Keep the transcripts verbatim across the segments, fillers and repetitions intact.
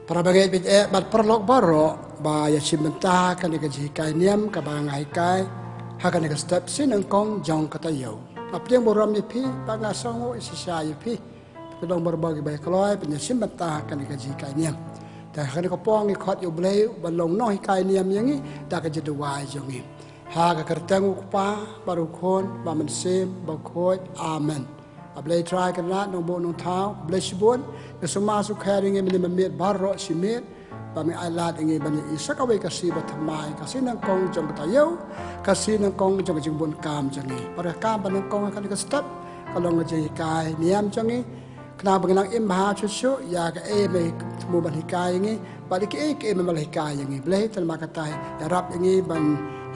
Para bangeit bad paralok baroh ba ïa shim bynta ha kane ka jinghikai niam kaba nga hikai ha kane ka step sngi nyngkong jong ka taïew. Nga pdiang burom ïa phi bad nga sngewnguh shisha ïa phi. Ki long baroh kiba ïa kloi ban ïa shim bynta ha kane ka jinghikai niam. Te ha kane ka por ngi khot ïa U Blei uba long nonghikai niam ïa ngi da ka jingduwai jong ngi. Ha ka kyrteng U Kpa bad U Khun bad U Mynsiem Bakhuid. Amen. A Blei Trai Kynrad Nongbuh Nongthaw, Blei shibun, nga sumar sukher ïa ngi mynne mynmiet baroh shi miet ba me ai lad ïa ngi ban ïa i sa kawei ka sngi ba thymmai, ka sngi nyngkong jong ka taïew, ka sngi nyngkong jong ka jingbun kam jong ngi. Bad ka kam ba nyngkong ha kane ka step ka long ka jinghikai niam jong ngi. Khnang ba ngin nang im bha shuh shuh ïa kaei me thmu ban hikai ïa ngi bad ïa kiei kiei me la hikai ïa ngi. Blei, te namar kata ïarap ïa ngi ban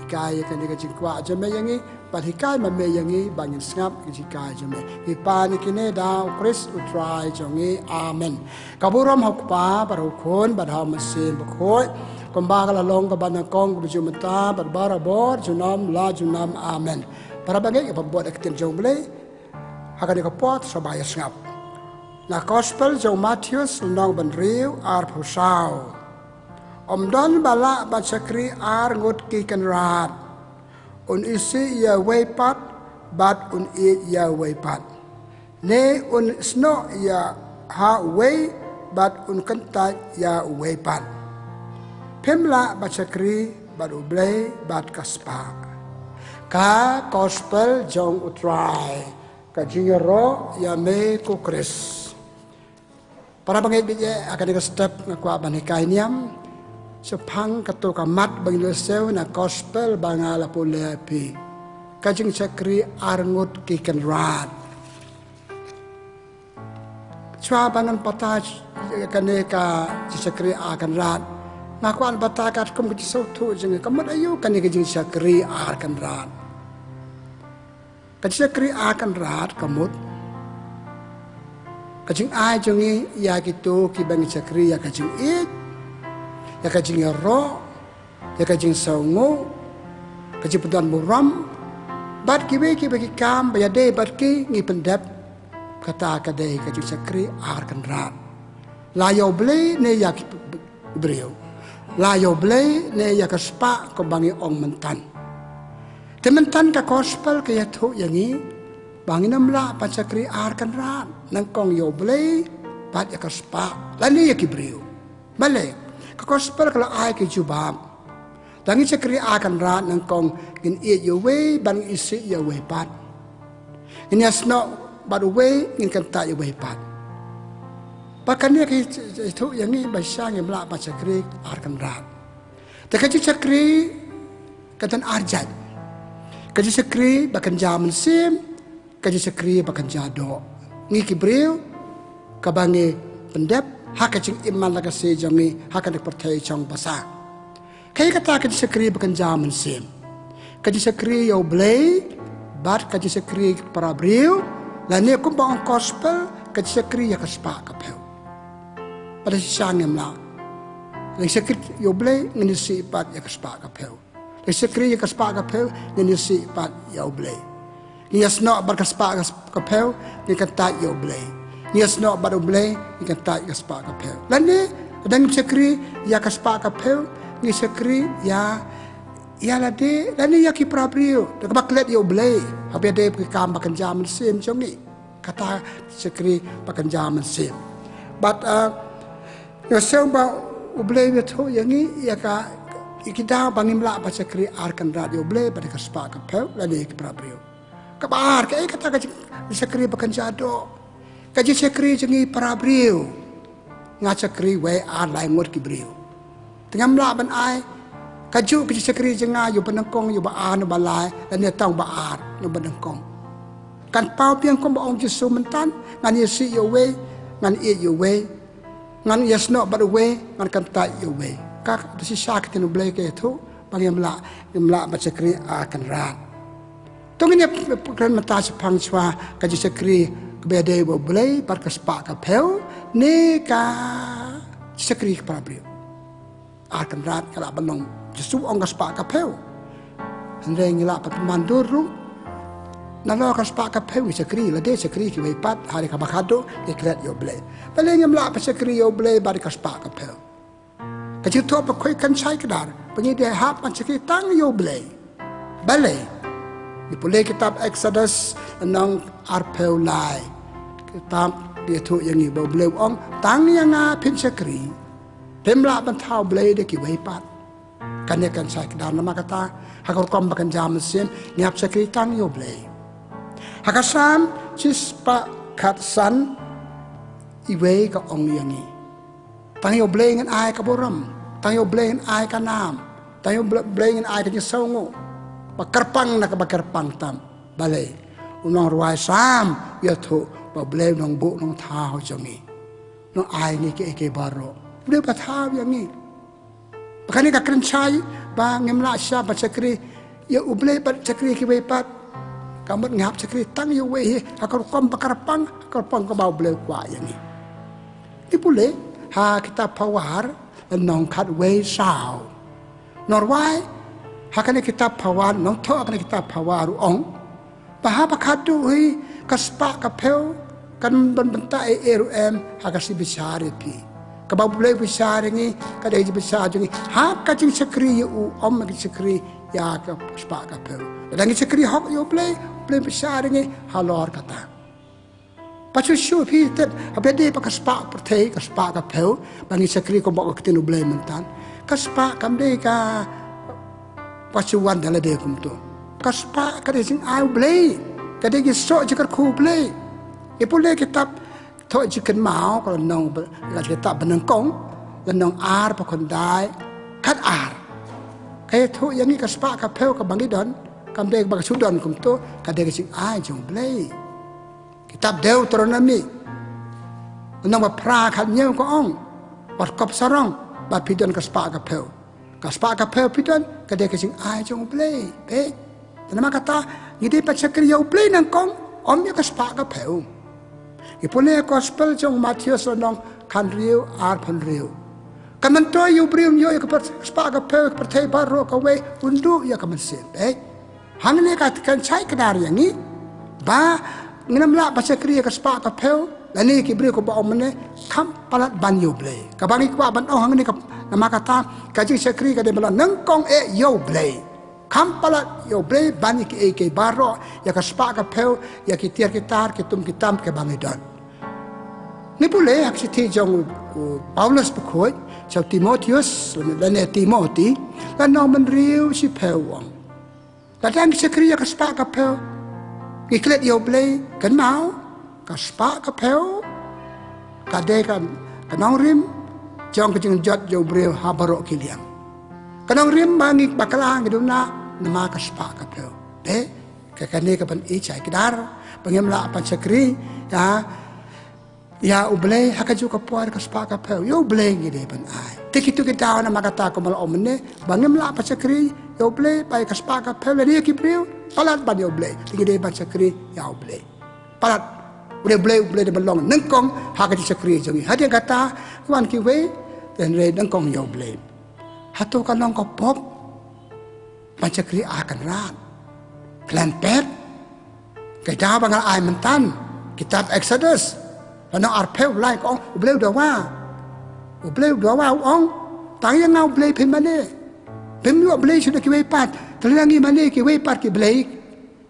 hikai ïa kane ka jingkwah jong me ïa ngi, ban hikai ma me ïa ngi ba ngin sngap ïa ka jinghikai jong me. Ngi pan ïa kine da U Khrist U Trai jong ngi. Amen. Ka burom ha U Kpa bad ha U Khun bad ha U Mynsiem Bakhuid, kumba ka la long kaba nyngkong, kaba ju mynta bad barabor junom la junom. Amen. Para bangeit, ngin ïa pynbud ïa ka ktien jong U Blei ha kane ka por, sngewbha ïa sngap. Na Gospel jong u Mathaios, lynnong ba hynriew, arphew saw. Ym don ba lah ban shakri ar ngut ki kynrad. Un isih ïa uwei pat bad un ïeit ïa uwei pat, ne un snoh ïa ha uwei bad un kyntait ïa uwei pat. Phim lah ban shakri bad U Blei bad ka spah. Ka Gospel jong U Trai. Ka jingïaroh ïa me ko Khrist. Para bangeit, bad ïa kane ka step nga kwah ban hikai niam shaphang kato ka mat ba ngi la siew na Gospel ba nga la pule ïa phi. Ka jingshakri ar ngut ki kynrad. Shuwa ba ngan batai ïa kane ka jingshakri ar kynrad, nga kwah ban batai katkum ka jingsngewthuh jong ngi, ka mut aïu kane ka jingshakri ar kynrad. Ka jingshakri ar kynrad ka mut ka jingai jong ngi ïa kito kiba ngi shakri, ïa ka jingïeit, ïa ka jingïaroh, ïa ka jingsngewnguh, ka jingpyndonburom bad kiwei kiwei ki kam ba ïadei bad ki ngi pyndep. Kata ka dei ka jingshakri ar kynrad, la ïa U Blei ne ïa ki briew, la ïa U Blei ne ïa ka spah, kumba ngi ong mynta. Te mynta ka Gospel ka ïathuh ïa ngi ba ngin ym lah ban shakri ar kynrad, nyngkong ïa U Blei bad ïa ka spah lane ïa ki briew. Balei? Ka Gospel ka la ai ka jubab. Tang ngin shakri ar kynrad, nyngkong ngin ïeit ïa uwei bad ngin isih ïa uwei pat. Ngin ïasnoh bad uwei, ngin kyntait ïa uwei pat. Bad kane ka ïathuh ïa ngi ba shisha ngim lah ban shakri ar kynrad. Te ka jingshakri ka don ar jait. Ka jingshakri ba kynja mynsiem, ka jingshakri ba kynja doh. Ngi ki briew, kaba ngi pyndep ha ka jingim man la ka sngi jong ngi ha kane ka pyrthei shong basa. Kaei kata ka jingshakri ba kynja mynsiem? Ka jingshakri ïa U Blei bad ka jingshakri ïa ki para briew, lane kumba ong Gospel, ka jingshakri ïa ka spah ka phew. Bad shisha ngim lah. Lada ngi shakri ïa U Blei, ngin isih pat ïa ka spah ka phew. Lada ngi shakri ïa ka spah ka phew, ngin isih pat ïa U Blei. Ngi ïasnoh bad ka spah ka, ka phew, ngi kyntait ïa U Blei. Ngi ïasnoh bad U Blei, ngi kyntait ïa ka spah ka phew. Lane lada ngim shakri ïa ka spah ka phew, ngi shakri ïa, ïa lade lane ïa ki para briew, da kaba klet ïa U Blei haba ïadei bad ki kam ba kynja mynsiem jong ngi. Kata shakri ba kynja mynsiem. Bad, ah, nga sngew ba U Blei u ïathuh ïa ngi ïa ka, ïa ki daw ba ngim lah ban shakri ar kynrad ïa U Blei bad ïa ka spah ka phew lane ïa ki para briew. Kaba ar, kaei kata ka jing, shakri ba kynja doh? Ka jingshakri jong ngi para briew. Nga shakri wei ar lai ngut ki briew. Te ngam lah ban ai kajuh ka jingshakri jong nga ïa uba nyngkong, ïa uba ar, uba lai, lane tang uba ar, uba nyngkong. Kan paw biang kumba ong Jisu mynta, ngan ïasih ïa uwei, ngan ïeit ïa uwei, ngan ïasnoh bad uwei, ngan kyntait ïa uwei. Ka, ka shisha ka ktien U Blei ka ïathuh ba ngim lah, ngim lah ban shakri ar kynrad. To ngin ïa kren mynta shaphang shuwa ka jingshakri kaba ïadei bad U Blei bad ka spah ka phew, ne ka jingshakri ki para briew. Ar kynrad ka lah ban long, Jisu ong ka spah ka phew. Hynrei ngi lah ban pynman dur ruh Nalor ka spah ka phew ngi shakri, lada shakri kiwei pat, ha kaba khatduh ngi klet ïa U Blei. Balei ngim lah ban shakri ïa U Blei bad ka spah ka phew? Ka jingthoh bakhuid kan shai kdar ba ngi dei hap ban shakri tang ïa U Blei. Balei? Ngi pule kitab Exodus lynnong arphew lai. Kitab ïathuh ïa ngi ba U Blei u ong, tang ïa nga phin shakri. Phim lah ban thaw blei da kiwei pat. Kane kan shai kdar, namar kata ha ka rukom ba kynja mynsiem ngi hap shakri tang ïa U Blei. Ha ka Salm shispah khatsan, iwei ka ong ïa ngi, tang ïa U Blei ngin ai ka burom, tang ïa U Blei ngin ai ka nam, tang ïa U Blei ngin ai ka jingsngewnguh ba kyrpang na kaba kyrpang tam. Balei? U nongrwai Salm u ïathuh ba U Blei u nongbuh nongthaw jong ngi. U nongai ngi kiei kiei baroh. U Blei uba thaw ïa ngi. Ba kane ka kren shai ba ngim lah shuh ban shakri ïa U Blei bad shakri kiwei pat. Ka mut ngi hap shakri tang ïa uwei hi, ha ka rukom ba kyrpang, ha ka rukom kaba U Blei u kwah ïa ngi. Ngi pule ha kitab Phawar lynnong khatwei saw. Nongrwai ha kane kitab Phawar, nongthoh ha kane kitab Phawar u ong ba ha ba khatduh hi ka spah ka phew kan ban bynta ei ei ruh em ha ka sngi bishar ïa phi. Kaba U Blei u bishar ïa ngi ka dei ka jingbishar jong ngi ha ka jingshakri ïa u, ym ka jingshakri ïa ka spah ka phew. Lada ngi shakri hok ïa U Blei, U Blei u bishar ïa ngi halor kata. Pat shuh shuh phi tip, haba dei pat ka spah pyrthei, ka spah ka phew ba ngi shakri kumba ka ktien U Blei mynta, ka spah kam dei ka, pat shuh wan da lade kumto. Ka spah ka dei jingai U Blei, ka dei ka jingsoh jingkyrkhu U Blei. Ngi pule kitab Thoh Jingkynmaw, ka lynnong ba, ka kitab Banyngkong, lynnong arphew khyndai, khatar. Ka ïathuh ïa ngi ka spah ka phew kaba ngi don kam dei ba ka shu don kumto, ka dei ka jingai jong U Blei. Kitab Deuteronomi lynnong ba phra, khathynñiew ka ong, wat kop sarong ba phi don ka spah ka phew. Ka spah ka phew phi don ka dei ka jingai jong U Blei. Peit. Te namar kata ngi dei ban shakri ïa U Blei nyngkong, ym ïa ka spah ka phew. Ngi pule Gospel jong u Mathaios lynnong khathynriew, arphew hynriew. Ka myntoi ïa u briew un ïoh ïa ka spah ka phew, ka pyrthei baroh kawei, un duh ïa ka mynsiem. Peit. Hangne ka kan shai kdar ïa ngi ba ngin ym lah ban shakri ïa ka spah ka phew lane ki briew, kaba ong mynne kham palat ban ïa U Blei. Kaba ngi kwah ban ong hangne ka, namar kata ka jingshakri ka dei ban long nyngkong eh ïa U Blei. Kham palat ïa U Blei ban ïa kiei kiei baroh, ïa ka spah ka phew, ïa ki tiar ki tar, ki tum ki tam kiba ngi don. Ngi pule ha ka shithi jong u, u Paulus bakhuid sha u Timotheus lane Timothy, lynnong hynriew, shiphew, u ong, lada ngi shakri ïa ka spah ka phew, ngi klet ïa U Blei, kynmaw, ka spah ka phew ka dei ka, ka nongrim jong ka jingjot jong u briew ha baroh ki liang. Ka nongrim ba ngi bakla ngi duna namar ka spah ka phew. Te ka, kane ka ban ïeit shai kdar ba ngim lah ban shakri ïa ïa U Blei ha kajuh ka por ka spah ka phew. Ïa U Blei ngi dei ban ai. Te kito ki daw namar kata kumba la ong mynne ba ngim lah ban shakri ïa U Blei bad ïa ka spah ka phew lane ïa ki briew, palat ban ïa U Blei. Te ngi dei ban shakri ïa U Blei. Palat. U dei U Blei, U Blei dei ban long nyngkong ha ka jingshakri jong ngi. Hadien kata wan kiwei, te hynrei nyngkong ïa U Blei. Hato ka long ka pop ban shakri ar kynrad? Khlem pep. Ka daw ba nga la ai mynta, kitab Exodus lynnong arphew lai ka ong, U Blei u dawa. U Blei u dawa, u ong, tang ïa nga U Blei phin mane. Phim ïoh blei shuh na kiwei pat. Te lada ngi mane kiwei pat ki blei,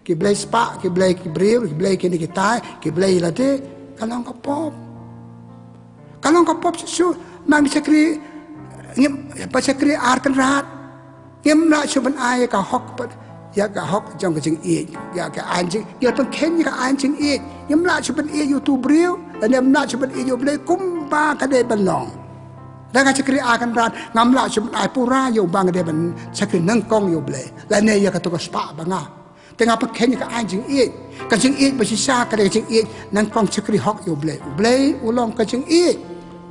ki blei spah, ki blei ki briew, ki blei kine kitai, ki blei lade, ka long ka pop. Ka long ka pop shuh shuh, ma ngi shakri, ngim, ba shakri ar kynrad. Ngim lah shuh ban ai ïa ka hok, ïa ka hok jong ka jingïeit, ïa ka aiñ jing, ïa ka pynkheiñ ïa ka aiñ jingïeit. Ngim lah shuh ban ïeit ïa utu u briew, lane ngim lah shuh ban ïeit ïa U Blei kumba ka dei ban long. Lada nga shakri ar kynrad, ngam lah shuh ban ai pura ïa uba nga dei ban shakri nyngkong, ïa U Blei. Lane ïa kato ka spah ba nga Te nga pynkheiñ ïa ka aiñ jingïeit. Ka jingïeit ba shisha ka dei ka jingïeit nyngkong, shakri hok ïa U Blei. U Blei u long ka jingïeit.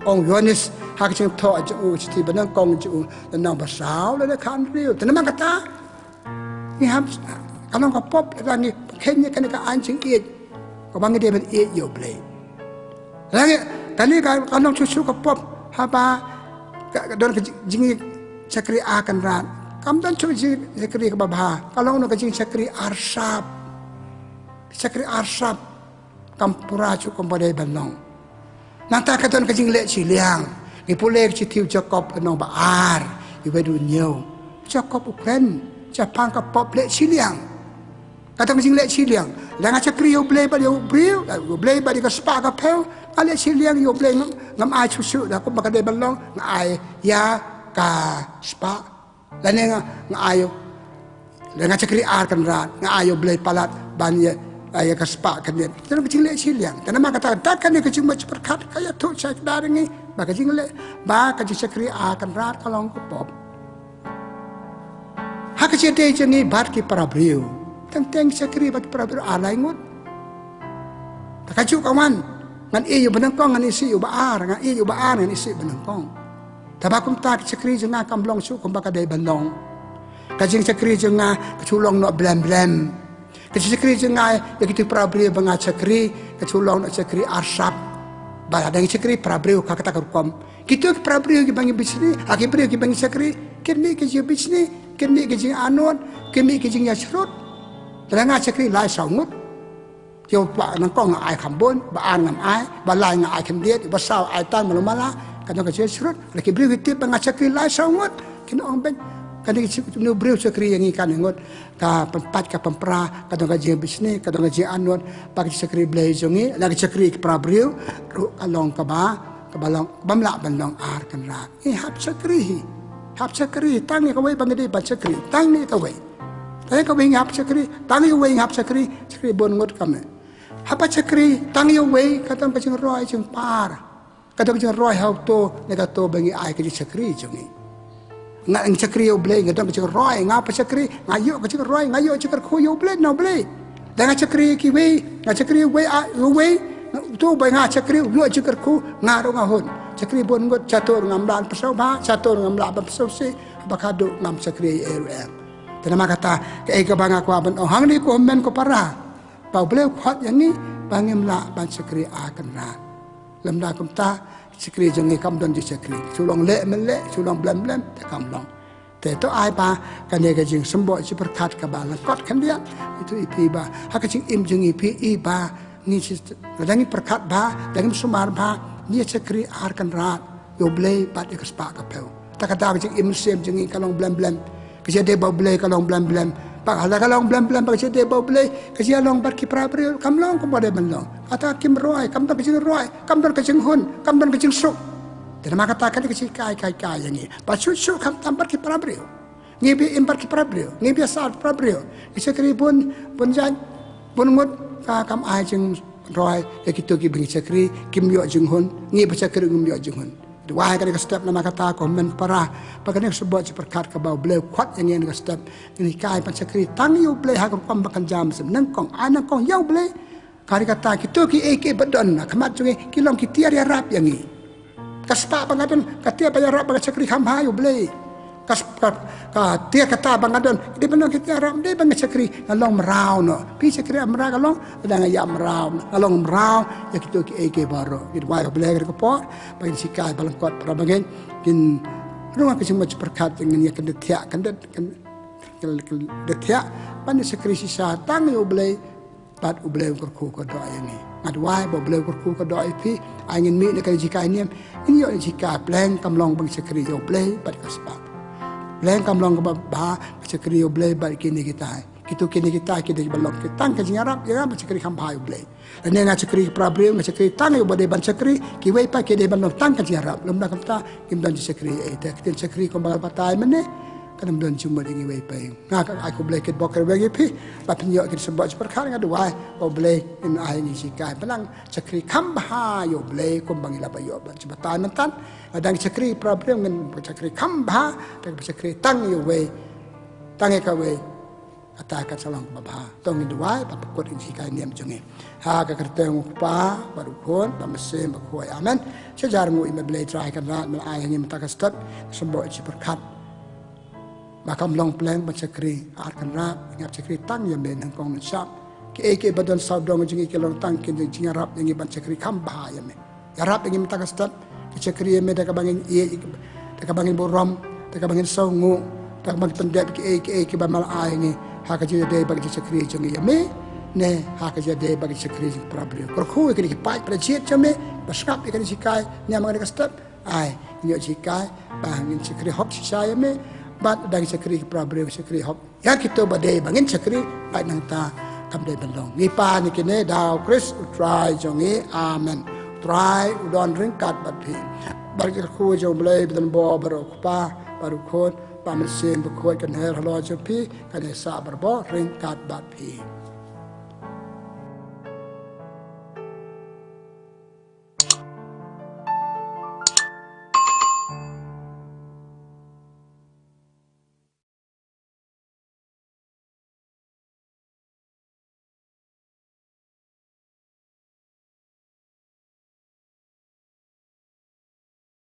Ong u Ïoannis ha ka jingthoh jong u, shithi ba nyngkong jong u, lynnong ba saw, lynnong khathynriew. Te namar kata, ngi hap, ka long ka pop lada ngi pynkheiñ ïa kane ka aiñ jingïeit, kaba ngi dei ban ïeit ïa U Blei. Lane kane ka, ka long shuh shuh ka pop haba ka, ka don ka jing, jingïeit shakri ar kynrad. Kam don shuh jingshakri kaba bha. Ka long noh ka jingshakri ar sap. Shakri arsap kam pura shuh kumba dei ban long. Nangta ka don ka jingleh shiliang. Ngi pule ka shithi u Jakob lynnong ba ar, iwei, dkhot hynñiew. Jakob u kren shaphang ka pop leh shiliang. Ka don ka jingleh shiliang. Lada nga shakri ïa U Blei bad ïa u briew, ïa U Blei bad ïa ka spah ka phew, nga leh shiliang ïa U Blei, ngam, ngam ai shuh shuh da kumba ka dei ban long, nga ai ïa ka spah. Lane nga, nga ai ïa, lane nga shakri ar kynrad, nga ai ïa U Blei palat ban ïa, ïa ka spah khyndiat. Te ka don ka jingleh shiliang. Te namar kata, da kane ka jingmut jingpyrkhat ka ïathuh sha kdar ngi ba ka jingleh, ba ka jingshakri ar kynrad ka long ka pop. Ha ka jingïadei jong ngi bad ki para briew, teng teng shakri bad ki para briew ar lai ngut. Te kajuh ka wan, ngan ïeit ïa uba nyngkong, ngan isih ïa uba ar, ngan ïeit ïa uba ar, ngan isih ïa uba nyngkong. Te ba kumta ka shakri jong nga kam long shuh kumba ka dei ban long. Ka jingshakri jong nga ka shu long noh blem blem. Ka jingshakri jong nga ïa kito ki para briew ba nga shakri, ka shu long noh shakri arsap. Ba lada ngi shakri para briew ka kata ka rukom. Kito ki para briew kiba ngi bishni, ha ki briew kiba ngi shakri, kin mih ki jingbishni, kin mih ki jingarngut, kin mih ki jingïashrut. Lada nga shakri lai saw ngut. Ïa uba nyngkong nga ai kham bun, ba ar ngam ai, ba lai nga ai khyndiat, ba saw ai tang malu mala, ka don ka jingshrut. Lada ki briew ki tip ba nga shakri lai saw ngut, kin ong, beiñ, kane ka briew shakri ïa ngi katne ngut, ka pynpait ka pynpra, ka don ka jingbishni, ka don ka jingarngut, ba ka jingshakri Blei jong ngi, lada ka shakri ki para briew ruh ka long kaba, kaba long, kaba ym lah ban long ar kynrad. Ngi hap shakri hi. Hap shakri tang ïa kawei ba ngi dei ban shakri. Tang ïa kawei. Tang ïa kawei ngi hap shakri. Tang ïa kawei ngi hap shakri. Shakri bun ngut kumne. Hap shakri tang ïa uwei ka don ka jingroi jingpar. Ka don ka jingroi ha uto ne kato ba ngi ai ka jingshakri jong ngi. Nga, nga shakri ïa U Blei, nga don ka jingroi, nga hap shakri, nga ïoh ka jingroi, nga ïoh jingkyrkhu ïa U Blei, na U Blei. Lada nga shakri ïa kiwei, nga shakri ïa uwei, a, uwei, uto ba nga shakri, u ïoh jingkyrkhu, nga ruh nga hun. Shakri bun ngut, shato ruh ngam lah ban pynsngewbha, shato ruh ngam lah ban pynsngewsih, ba ka dei ngam shakri ïa ei ruh em. Te namar kata, kaei kaba nga kwah ban ong hangne ko hynmen ko para, ba U Blei u khot ïa ngi ba ngim lah ban shakri ar kynrad. Lymda kumta, shakri jong ngi kam don jingshakri. Shu long leh mynleh, shu long blem blem, te kam long. Te to ai ba kane ka jingsymboh jingpyrkhat kaba lyngkot khyndiat, ïathuh ïa phi ba ha ka jingim jong ngi phi i ba ngi shi, lada ngi pyrkhat bha, lada ngim sumar bha, ngi ïa shakri ar kynrad ïa U Blei bad ïa ka spah ka phew. Te kata ka jingim mynsiem jong ngi ka long blem blem. Ka jingïadei bad U Blei ka long blem blem. Bad lada ka long blem blem bad ka jingïadei bad U Blei, ka jingïalong bad ki para briew kam long kumba dei ban long. Kata kim roi, kam don ka jingroi, kam don ka jinghun, kam don ka jingsuk. Te namar kata ka dei ka jinghikai, kai, kai ïa ngi ba shuh shuh khamtam bad ki para briew. Ngi ba im bad ki para briew, ngi ba ïasah bad ki para briew. Ngi shakri bun, bun jait, bun ngut, ka kam ai jingroi ïa kito kiba ngi shakri, kim ïoh jinghun, ngi ba shakri ngim ïoh jinghun. Duwai kane ka step namar kata ko hynmen ko para, ba kane ka symboh jingpyrkhat kaba U Blei u khot ïa ngi ha kane ka step. Ngin hikai ban shakri tang ïa U Blei ha ka rukom ba kynja mynsiem, nyngkong, ai nyngkong ïa U Blei. Ka dei kata kito kiei kiei ba don ha khmat jong ngi ki long ki tiar ïarap ïa ngi. Ka spah ba nga don ka tiar ba ïarap ba nga shakri kham bha ïa U Blei. Ka, ka, ka tiar kata ba nga don, dei ban long ki tiar ïarap, dei ba nga shakri, nga long mraw noh. Phi shakri mraw, ka long, lada nga ïa mraw, nga long mraw ïa kito kiei kiei baroh. Ngi duwai ïa U Blei ha kane ka por ba ngin hikai ba lyngkot para bangeit, ngin rung ha ka jingmut jingpyrkhat, ngin ïa kyndit thiah, kyndit, kyndit, kyndit thiah ban ïa shakri shisha tang ïa U Blei. Bad U Blei un kyrkhu kyrdoh ïa ngi. Nga duwai ba U Blei un kyrkhu kyrdoh ïa phi. Ai ngin mih na ka jinghikai niam, ngin ïoh jinghikai, pleng kam long ba ngi shakri ïa U Blei bad ka spah. Pleng kam long kaba bha, ba shakri ïa U Blei bad kine kitai. Kito kine kitai ki dei ban long tang ka jingïarap ïa nga ban shakri kham bha ïa U Blei. Lane nga shakri ki para briew, nga shakri tang ïa uba dei ban shakri, kiwei pat ki dei ban long tang ka jingïarap. Lymda kumta kim don jingshakri ei ei. Te ka ktien shakri kumba nga la batai mynne, kan ym don jingmut ïa ngi iwei pa iwei. Nga ka ai khublei kyrpad ïa phi ba phin ïoh ïa kane ka symboh jingpyrkhat. Nga duwai ba U Blei un ai ïa ngi jinghikai ban nang shakri kham bha ïa U Blei kumba ngi la ba ïoh ban jingbatai mynta. Lada ngi shakri para briew ngin shakri kham bha, te ba shakri tang ïa uwei, tang ïa kawei, kata kan sa long kaba bha. To ngin duwai bad pynkut ïa ka jinghikai niam jong ngi. Ha ka kyrteng U Kpa bad U Khun bad U Mynsiem Bakhuid. Amen. Sha jar nguh ïa me Blei Trai Kynrad, me la ai ïa ngi mynta ka step symboh jingpyrkhat ba kam long pleng ban shakri ar kynrad, ngi hap shakri tang ïa me nyngkong nyngshap. Kiei kiei ba don sawdong jong ngi ki long tang ki jingïarap ïa ngi ban shakri kham bha ïa me. Ïarap ïa ngi mynta ka step, ngi shakri ïa me da kaba ngin ïeit, da kaba ngin burom, da kaba ngin sngewnguh, da kaba ngin pyndep kiei kiei kiba me la ai ïa ngi ha ka jingïadei bad ka jingshakri jong ngi ïa me. Ne ha ka jingïadei bad ki shakri jong ki para briew. Kyrkhu ïa kine ki paid para jied jong me, ba sngap ïa kane ka shikai, ne ma kane ka step. Ai, ngin ïoh shikai ba ngin shakri hok shisha ïa me, bad da ngin shakri ki para briew, shakri hok ïa kito ba dei ba ngin shakri, bad nangta kam dei ban long. Ngi pan ïa kine da U Khrist U Trai jong ngi. Amen. U Trai u don ryngkat bad phi. Bad ka kyrkhu jong U Blei ba donbor baroh, U Kpa bad U Khun bad U Mynsiem Bakhuid, kan her halor jong phi, kan ïasaid baroh ryngkat bad phi.